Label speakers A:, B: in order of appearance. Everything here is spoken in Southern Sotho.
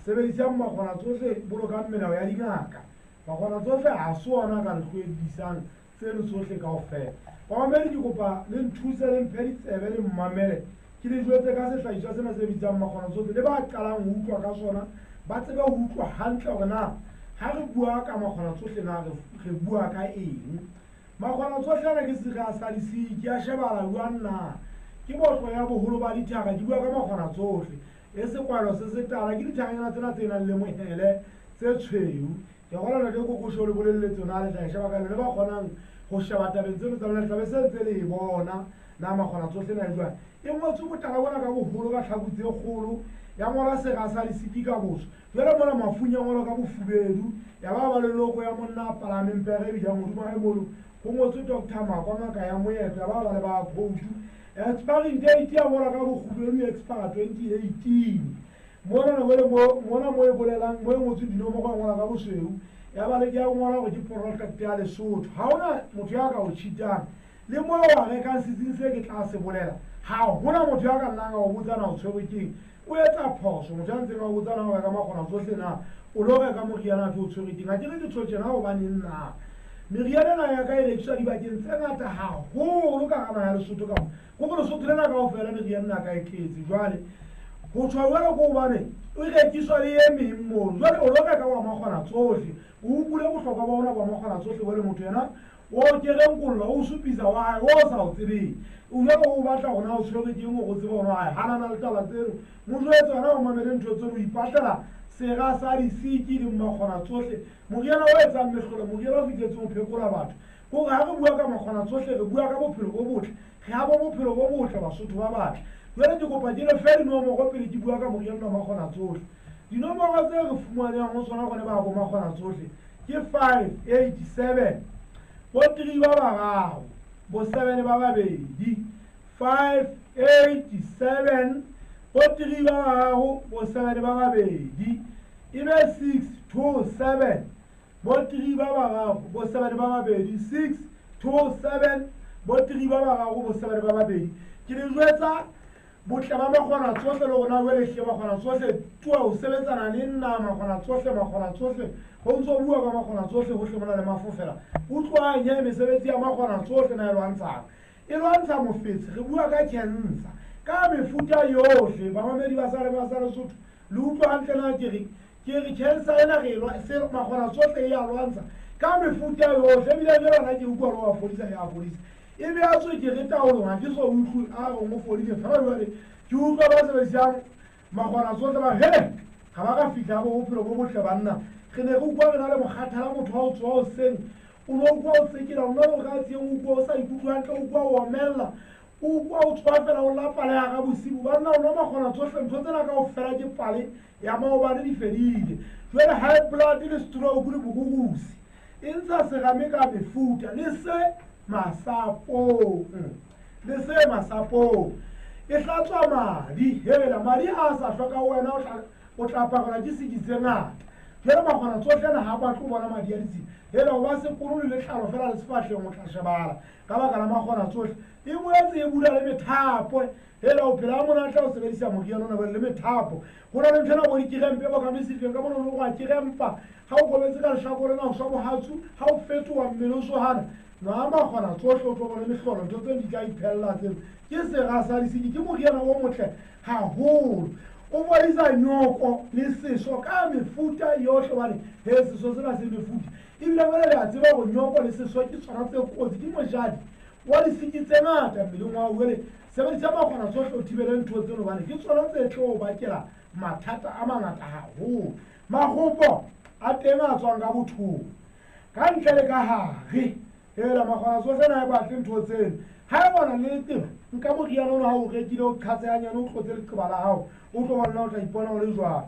A: Sebedisang makgona tsohle, bolokang melao ya dingaka. Makgona tsohle ha se ona ka le tlohedisang tseno tsohle kaofela. Bamamedi, ke kopa le nthuse, le mphe ditsebe, le mmamele, ke le jwetse ka sehlahiswa sena se bitsang makgona tsohle. Le ba qalang ho utlwa ka sona ba tsebe ho utlwa hantle hore na ha re bua ka makgona tsohle na re bua ka eng. Makgona tsohle ana ke sera sa disiki, a shebahala jwang na? Ke botlo ya boholo ba dithaka, ke bua ka makgona tsohle. E sekwalo se setala, ke dithakanyana tsena tse nang le mohele tse tshweu. Ke kgolwa Ntate Kokosho o le bolelletse hore na le tla e sheba ka lona. Ba kgonang ho sheba tabeng tseno tsa lona, le tla be se ntse le e bona na makgona tsohle na e jwang. E ngotswe botala bona ka boholo ka tlhaku tse kgolo, ya ngolwa sera sa lesiki ka botsho. Jwale mona mafung ya ngolwa ka bofubedu, ya ba ba le loko ya monna a palameng pere e bijang hodimo hae mono ho ngotswe Doctor Makwa ngaka ya moetlo, ya ba ba le ba khoutu. Expiring date ya ngolwa ka bokgubedu, expire 2018. Mona nako ele mo, mona mo e bolelang, mo e ngotsweng dinomoro ya ngolwa ka bosweu, ya ba le ke ya ngolwa hore ke product ya Lesotho. Ha hona motho ya ka o cheatang. Le mo wa rekang setsing se ke tla se bolela, ha hona motho ya ka nnang a o botsa na o tshwerwe keng. O etsa phoso motho ya ntseng a o botsa na o reka makgona tsohle na o lo reka moriana athe o tshwerwe keng. Ha ke re ke tjho tjena hobaneng na meriana ena ya ka e rekiswa dibakeng tse ngata haholo ka hara naha ya Lesotho ka mona. Ko re Lesotho lena kaofela meriana ena ka e tletse. Jwale ho tjho jwalo ke hobane e rekiswa le e meng mono. Jwale o lo reka wa makgona tsohle, o utlwile bohlokwa ba ona ba makgona tsohle. Jwale motho yena wa o kerenkolla, o supisa wa hae o sa o tsebeng. O jwale o batla hore na o tshwerwe ke eng hore o tsebe hore hae hanana le taba tseno. Mo jwetse hona o mamele ntho tseno, o ipatlela sera sa disiki le makgona tsohle. Moriana o etsang mehlolo, moriana o fihletseng ho phekola batho. Ke hore ha re bua ka makgona tsohle, re bua ka bophelo bo botle. Re abo bophelo bo botle Basotho ba batle. Jwale ke kopa ke le fe dinomoro pele ke bua ka moriana wa makgona tsohle. Dinomoro tse re fumanehang ho tsona gone ba bo makgona tsohle ke 587, bo 3 ba bararo, bo 7 ba babedi. 587, bo 3 ba bararo, bo 7 ba babedi. E be 627, bo 3 ba bararo, bo 7 ba babedi. 627, bo 3 ba bararo, bo 7 ba babedi. Ke le jwetsa botle ba makgona tsohle le rona jwale hle makgona tsohle tua o sebetsana le nna makgona tsohle, makgona tsohle ho ntso bua ka makgona tsohle hohle mona le mafofela. Utlwang he mesebetsi ya makgona tsohle na e lwantshang, e lwantsha mofetshe. Re bua ka cancer ka mefuta yohle. Bamamedi ba sa le ba sa Lesotho, le utlwa hantle na ke reng? Ke re cancer ena re se makgona tsohle e ya lwantsha ka mefuta yohle. Ebile jwale hona ke utlwa le wa fodisa, ya fodisa e be ya tswekere taolong. Ha ke so utlwe a reng o fodile fela, jwale ke utlwa ba sebedisang makgona tsohle ba he ga ba ka fihla bo bophelo bo botle. Banna, re ne re utlwa re na le mokgathala, motho wa o tsoha hoseng o no utlwa o tsekela, o nna o ka tsieng, o utlwa o sa ikutlwe hantle, o utlwa o omella, o utlwa o tswa fela o lapa le hara bosibu. Banna, o nwa makgona tsohle, ntho tsena kaofela ke pale ya maobane, di fedile. Jwale high blood le stroke le borurusi, e ntsha serame ka mefuta le se masapong, le se masapong. E hlatswa madi, hela madi a sa hloka wena o tla aparelwa ke siki tse ngata. Jwale makgona tsohle na ha batle ho bona madi a ditshila, hela o ba sekolo le letlalo fela le sefahleng, o tla shebala ka baka la makgona tsohle. E boetse e bula le methapo, hela o phela ha monate ha o sebedisa moriana ona. Jwale le methapo, ho na le ntho ena bo dikerempe bo ka mesifeng ka mona, o wa kerempa ha o kobetse ka lehlakore na o swa bohatsu, ha o fetoha mmele o sohana. Nwa makgona tsohle o tlo bone mehlolo, ntho tseno di tla iphella. Tseno ke sera sa disiki, ke moriana o motle haholo, o fodisa nyoko le seso ka mefuta yohle, hobane he seso sena se mefuta. Ebile jwale le a tseba hore nyoko le seso ke tsona tse kotsi, ke mojadi wa disiki tse ngata mmeleng wa hao. Jwale sebedisa makgona tsohle o thibele ntho tseno, hobane ke tsona tse tlo o bakela mathata a mangata haholo. Makgopo a teng a tswang ka bothong ka ntle le ka hare, hela makgona tsohle na e batle ntho tseno. Ha e bona le leqeba, nka moriana ono ha o rekile, o qhatse hanyane, o tlotse leqeba la hao, o tlo bona o tla ipona o le jwang.